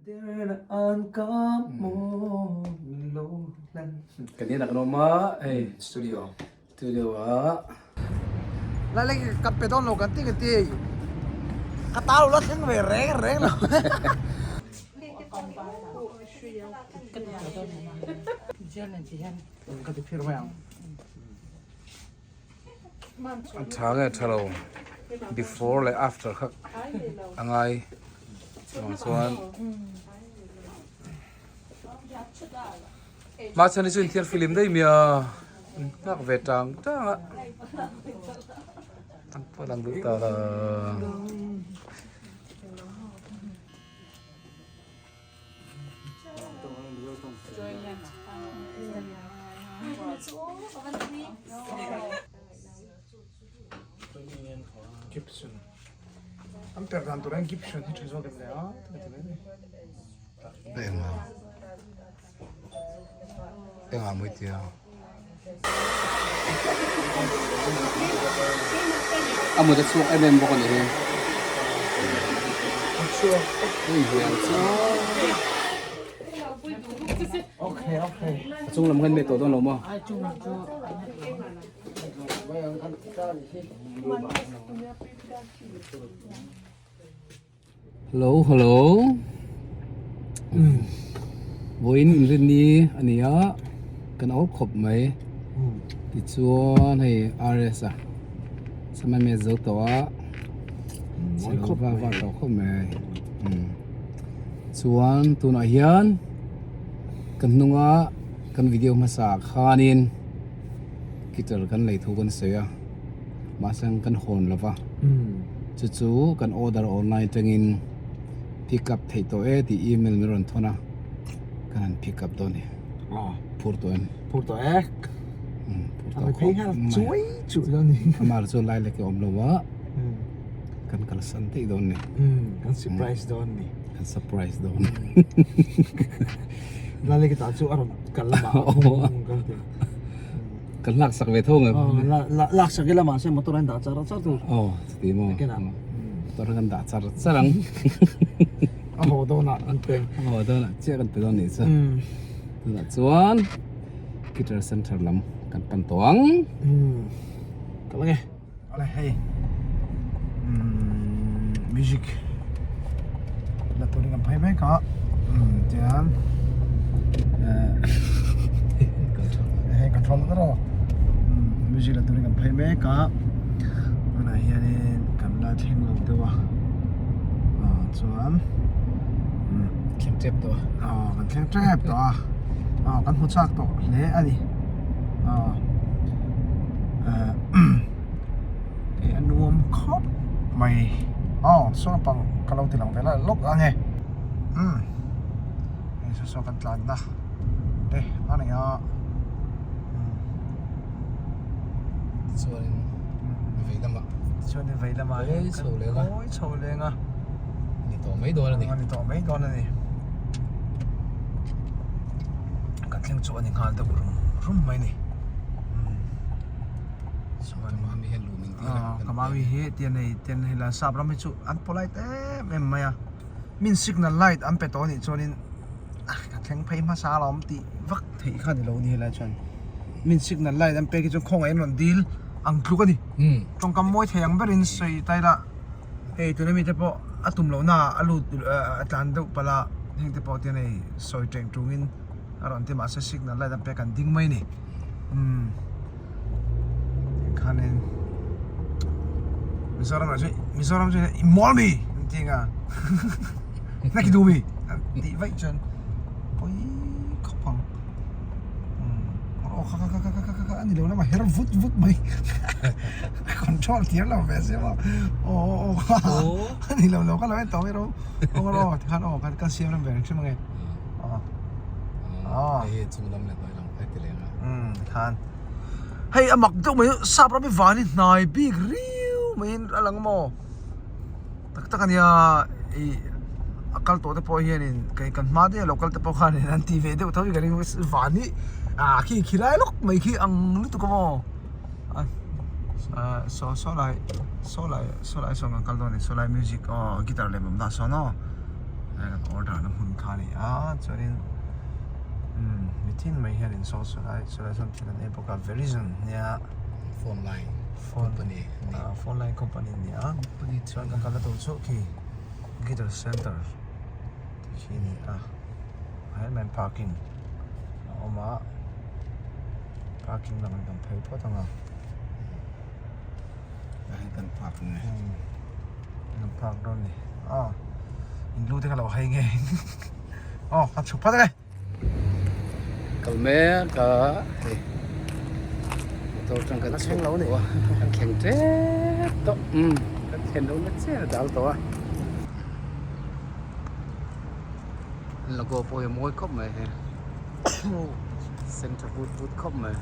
Derna an ka maw min lo hlan. Kan in ah kan awm a hei. Studio. Studio ah. Lai lai ka pe dawn lo kan ti kan ti ka ta lo la thleng ve reng reng lo. Ka ti phir mai ang. A tha nge tha lo before leh after kha a ngai chuvang chuan mahse ni chu inthiar film daih mai a an nghak ve tang tang a an pawh lang duh ta la. Gibson an per dan tur hian Gibson hi tha zawk em le a ka ti mai mai. Enga enga mawi tia. A mut a chhuak em em bawk a ni hi. Hei hian chu a chung lam khan meh tawh dawn lo maw? Hello hello vawiin inrinni a ni a kan awl khawp mai tichuan hei RS a sama me zo tawh a mawi khawp mai var tawh khawp mai chuan tunah hian kan hnunga kan video hmasa ah khanin guitar kan lei thu kan sawi a. Mahse kan hawn lo va, chu chu kan order online atangin pick up theih tawh e tih email min rawn thawn a, kan han pick up dawn a ni. Phur tawh em? Phur tawh e. Phur tawh khawp mai. Amah chu lai lek a awm lo a, kan kalsan daih dawn a ni. Kan surprise dawn a ni. Kan surprise dawn. Lai lek ah chu a rawn kal lamah. Kan lak sak ve tho nge. Lak sak ila mahse motor an dah char char tur. Aw chuti maw. Motor kan dah char char ang. A haw dawnah an peng. A haw dawnah chiah kan pe dawn nih chu. Tunah chuan Guitar Center lam kan pan tawh ang. Ka la nge. Awle hei music la turin kan phei mek a tian hei control na rawh music la turin kan phei mek a tunah hianin kan la thleng lo deuh a chuan thleng tep tawh a kan thleng tep tawh a kan hmu chak tawh hle a ni. Hei a nuam khawp mai aw saw pang ka lo ti lang ve lai lawk ang e umm hei saw saw kan tlan na te a nei a umm tichuanin vei lamah tichuanin vei lamah kawi chho leng a kawi chho leng a ni tawh mai dawn a ni a ni tawh mai dawn a ni kan thleng chu a ni nghal deuh rum rum mai a ni. Kamami hi tian hei tian hei la sap ram hi chu an polite em em mai a min signal light an pe tawh anih chuanin ka thleng phei hmasa a awm tih vak theih kha a ni lo a ni helai chuan min signal light an pek hi chuan khawngaih an rawn dil ang tluk a ni tawngkam mawi thei ang berin sawi ta ila hei tuna mite pawh a tum loh na ah a lut a tlan deuh palh a heng te pawh tian hei sawi teng tungin. A rawn ti mahse signal light a pek an ding mai a ni umm khanin Mizoram ah chuan Mizoram chuan i mawl mi an ti anga na ki duh mi an tih vaih chuan pawi khawp ang umm aw kha kha kha kha kha a ni lo lamah her vut vut mai a control thiam lo ve sia maw aw aw aw a ni lo lo ka lo en tawh mai ro aw aw tikhan aw ka siam rem ve reng hrim ange. Hei chung lam leh hnuai lam phei ti leng a. Khan. Hei a mak deuh mai sap ram hi van hi hnai bik riu mai in a lang maw. Tak tak ania i a kal tawh te pawh hianin kei kan hma daih a lo kal te pawh khanin an ti ve deuh tho hi ka ring van hi ah khi khi lai lawk mai khi ang lutuk a maw. Saw saw lai saw lai saw lai sawn kan kal dawn a ni saw lai music aw guitar lem awm dah sawn aw. Kan order na hmun kha a ni a chuanin umm mithin mai hian in saw saw lai saw lai sawn thil an ei bawk a verizon nia phone line company phone line company a ni a chuan kan kalna tur chu khi guitar center tih khi a ni a ah hian main parking a awm a parking lamah kan phei phawt ang a. Ah hian kan park ang e. Kan park dawn ni. Aw in lu te kha lo hai nge. Aw kan chhuk phawt ang e. Kal mek a hei motor tang kan chhuk lo ni. Kan thleng tep tawh umm kan thlen lo na chiah a dal tawh a. Logo pawh hi a mawi khawp mai hei sen tha vut vut khawp mai.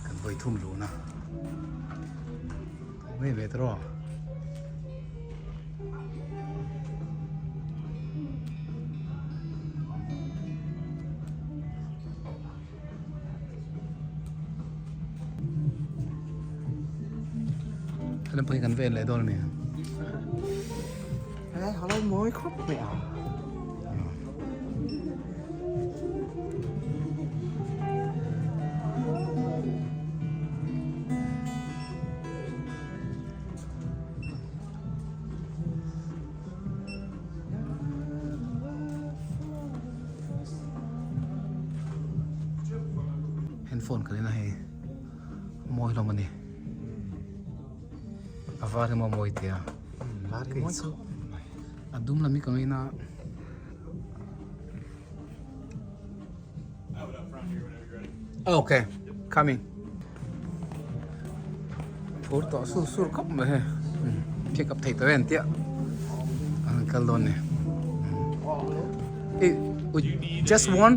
Kan vawi thum lun a mai ve ta rawh Helai pawh hi kan vel leh dawn a ni. He halo mawi khawp mai a. Handphone ka len a hei mawi hlawm a ni a var emaw mawi teh a kei chu a dum lam hi ka ngaina a okay coming phur tawh sur sur khawp mai hei pick up thei tawh em tia an kal dawn ni just one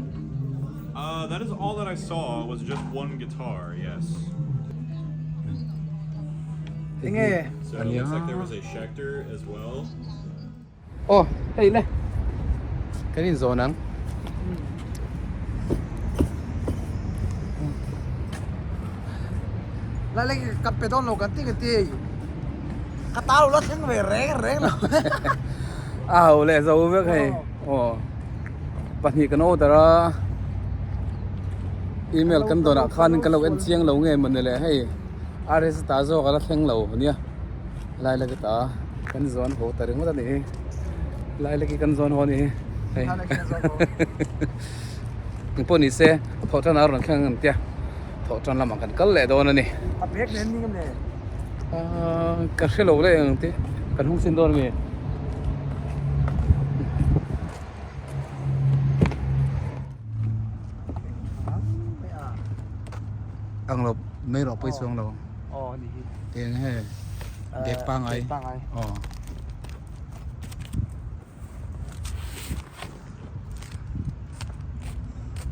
Uh, that is all that I saw was just one guitar, yes. Enge So it looks like there was a Schecter as well. Aw hei le kan in zawn ang. Lai lai kan pe dawn lo kan ti kan ti ka tau lo thleng ve reng reng lo. A ho leh zo vek hei aw pahnih kan order a email kan dawn ah khan ka lo en chiang lo nge mawni le hei RS ta zawk a la thleng lo nia. Lai la ta kan zawn haw ta ringawt a ni hi lai la khi kan zawn haw a ni hi hei eng pawh ni se thawh tan a rawn thleng ang tia thawh tan lamah kan kal leh dawn a ni a bag nen ni nge ah ka hre lo leh ang tih kan hung sin dawn a mi. Ang lo mai rawh pawi chuang lo. Aw ni hi. Eng he bag pangai. Bag pangai. Aw.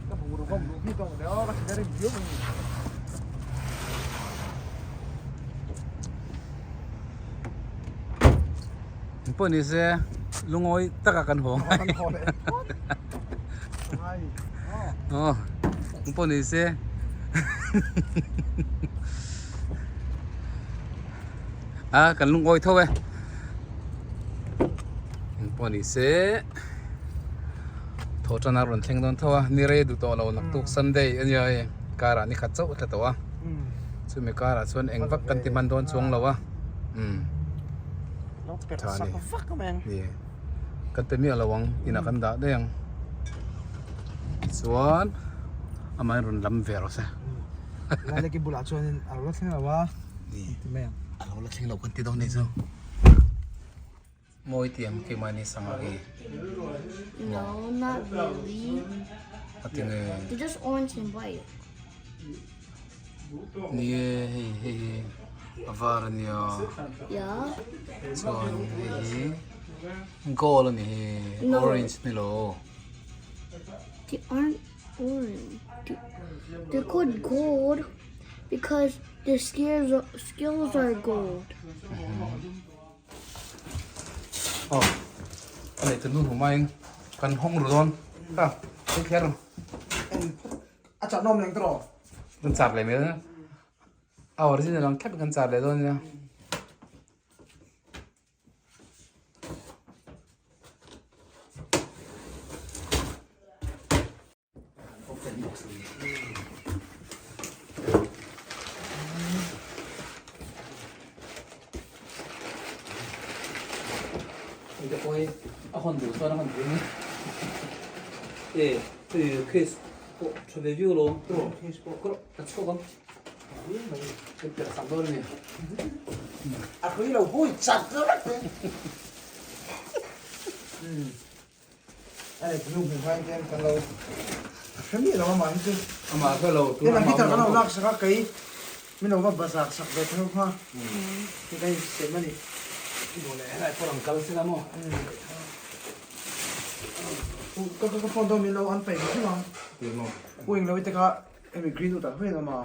Ka buru kom lu bi tong le aw ka thina rim biu mai. Pawh ni se lungawi taka kan haw ngai. Kan haw leh phawt. Ngai. Aw pawh ni se a kan lungawi tho e. Pawh ni se thaw tan a rawn thleng dawn tho a ni rei duh tawh lo naktuk Sunday a nia hei car ah ni khat chauh a tla tawh a chumi car ah chuan eng vak kan ti hman dawn chuang lo a umm tha a ni ni kan pe miah lo ang inah kan dah daih ang tichuan amah in rawn lam ve rawh se Laleki bulah chuanin a lo la thleng lo a ni ti mai ang a lo la thleng lo kan ti dawn anih chu. Mawi tiang keimahni sangha hi. No, not really. A ti nge. They're just orange and white. Ni e hei hei hi a var a nia. Yeah. Chuan hei hi gold a ni hi No. orange ni lo. They aren't orange. They're called gold because their scales scales are gold. Aw a leh ta nu hmu mai in kan hawng ru dawn kha hei kher a chah nawm leng tawh. Kan char leh mai dawn a. A original ang thlap in kan char leh dawn nia. A hawn duh chuan a hawn thei mai. E case pawh tha ve viau lo case pawh ka ka chhuak ang kan perh sak dawn a ni. A hlui lo hui chat vek te. Hei nu hmu khan hian kan lo hre miah lo amah hi chu. Amah hre lo tur amah guitar kan lo lak sak a kei min lo va bazar sak ve tho kha hei ka insem a ni. Duh leh helai pawh rawn kal sela maw. Ka ka phone dawn min lo an paih ve ang. Ti maw. Pu eng lo i te kha hemi green wood ah khawiah awm a.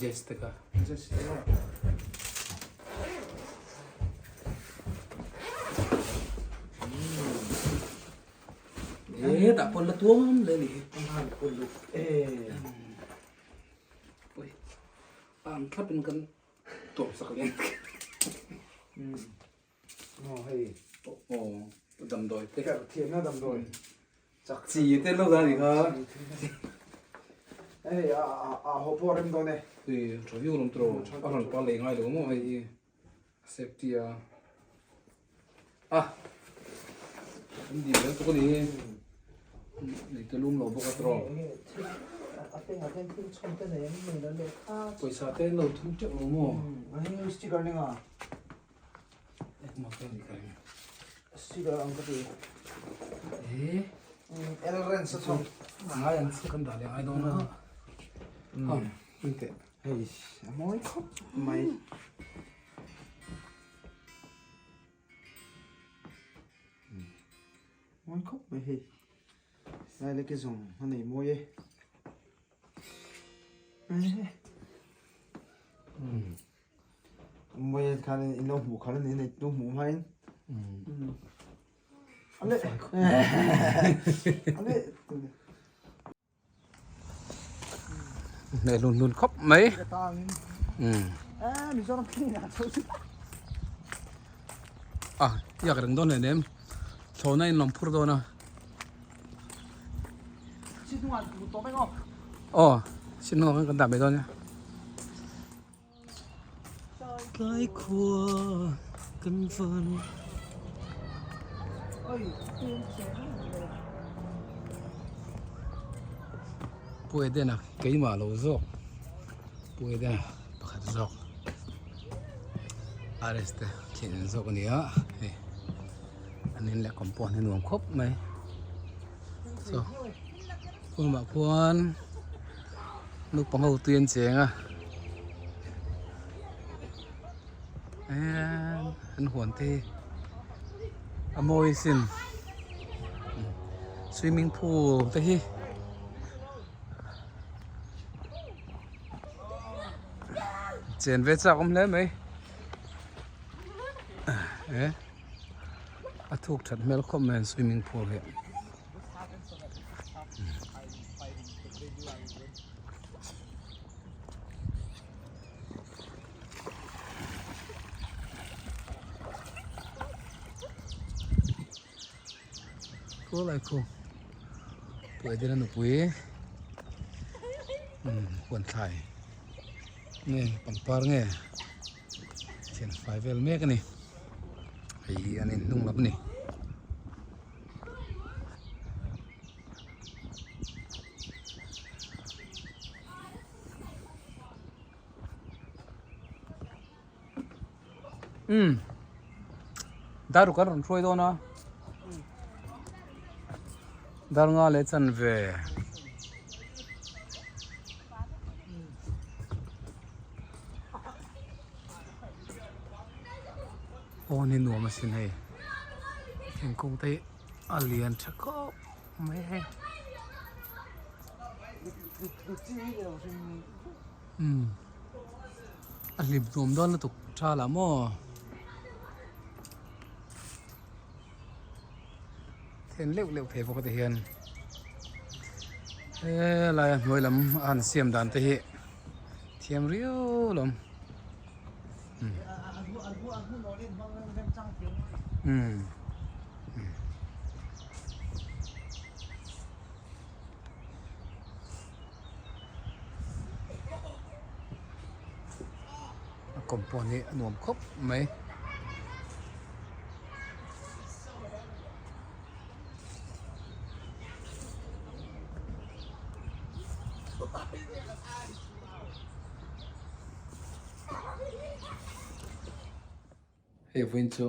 Jess te kha. Jess te maw. E tah pawn la tuam le ni hi. Ui ang thlap in kan tuam sak leh. Aw hei. Aw damdawi te. Thiamna damdawi. Chi te lo da ni kha. Hei a a haw pawh a rem dawn e. Ui tha viau lawm tawh a rawn pa leh ngai lo maw hei hi safety a a an dil zel tuk a ni hi nei te lum lo bawk a tawh pawisa te an lo thum teuh lo maw sticker nenga sticker ang ka ti e elren sa chhawng ngai an kan dah leh ngai dawn a hei Hei a mawi khawp mai. Mawi khawp mai hei. Lai lek hi zawng a nei mawi e. Mawi e khan in lo hmuh khan a ni a nei tu hmuh hmain. Ale. Ale. Hmeh hlun hlun khawp mai. A iak reng dawn hleinem thlawhna in lawm phur dawn a. Aw chin hnungah khan kan dah mai dawn nia. Tlai khua kan van. Pu Edena keimah lo zawk Pu Edena pakhat zawk RS te thian zawk a ni a hei an in leh compound hi nuam khawp mai so khumah khuan. Naupang ho tui an cheng a eee an huan te hi a mawi sin swimming pool te hi chen ve chak awm hle mai e a thuk that hmel khawp mai an swimming pool hi. Khu lai khu puai deuh a nupui huan thlai nge pangpar nge thian fai vel mek a ni hei hi an inhnung lam a ni. Umm dar kan rawn hruai dawn a dar nga leh chanve. Pawn hi nuam asin hei thingkung te hi a lian tha khawp mai hei umm a hlim nuam dawn lutuk tha lah maw then leuh leuh thei bawk a ti hian helai a hnuai lam a han siam dan te hi. Thiam riau lawm. Umm. A compound hi a nuam khawp mai. Hei vawiin chu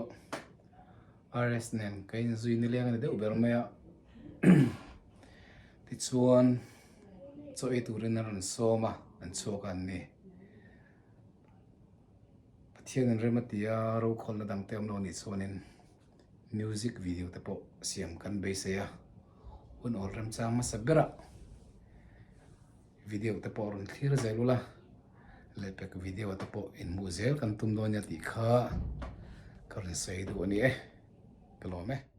RS nen ka inzui nileng a ni deuh ber mai a tichuan chaw ei turin a rawn sawm a an chhuak a an ni Pathian in rem a ti a rokhawlna dang te awm lo anih chuanin music video te pawh siam kan beisei a hun awl remchang hmasa berah video te pawh rawn thlir zel ula lehpek video te pawh inhmuh zel kan tum dawn nia tih kha ka rawn sawi duh a ni e ka lawm e.